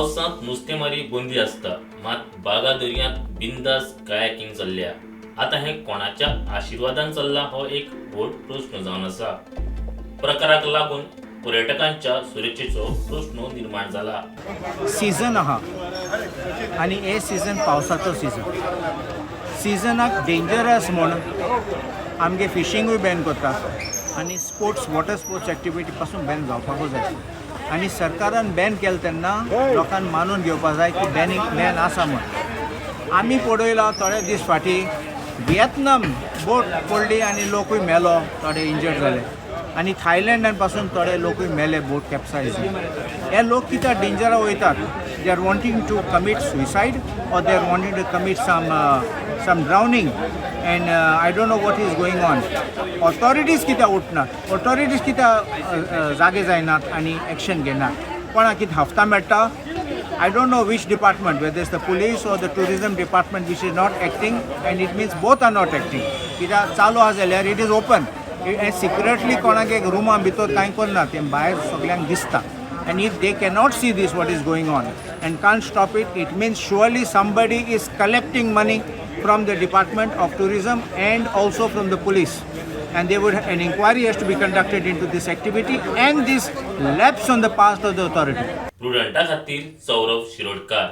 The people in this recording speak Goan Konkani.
पावसांत नुस्तेमारी बंदी आसता, मात बागा दर्यांत बिंदास कायाकिंग चल्ल्या. आतां हें कोणाच्या आशिर्वादान चल्लां हो एक व्हड प्रस्न जावन आसा. प्रकाराक लागून पर्यटकांच्या सुरक्षेचो प्रस्न निर्माण जाला. सीझन आहा आनी हे सीझन पावसाचो सीझन. सिजनाक डेंजरस म्हूण आमगे फिशींगूय बॅन करता आनी स्पोर्ट्स, वॉटर स्पोर्ट्स एक्टिविटी पासून बॅन जावपाकूच जाय. आनी सरकारान बॅन केलें तेन्ना लोकांक मानून घेवपाक जाय की बॅनींग बॅन आसा म्हूण. आमी पळयलां, थोडे दीस फाटीं विएतनाम बोट पडली आनी लोकूय मेलो, थोडे इंजर्ड जाले आनी थायलंडान पासून थोडे लोकूय मेले बोट कॅप्सायज. हे लोक कित्याक डेंजरा वयतात? They are wanting to commit suicide or they are wanting to commit some drowning and I don't know what is going on. Authorities कित्याक उठनात? ऑथॉरिटीज कित्याक जागे जायनात आनी एक्शन घेनात? कोणाक कितें हफ्ता मेळटा? I don't know which department, whether it's the police or the tourism department which is not acting, and it means both are not acting. कित्याक चालू आसा जाल्यार it is open हें. सिक्रेटली कोणाक एक रुमा भितर कांय करना, तें भायर सगल्यांक दिसता. And if they cannot see this, what is going on, and can't stop it, it means surely somebody is collecting money from the Department of Tourism and also from the police. And they would an inquiry has to be conducted into this activity and this lapse on the part of the authority. प्रुडंटा खातीर सौरभ शिरोडकार.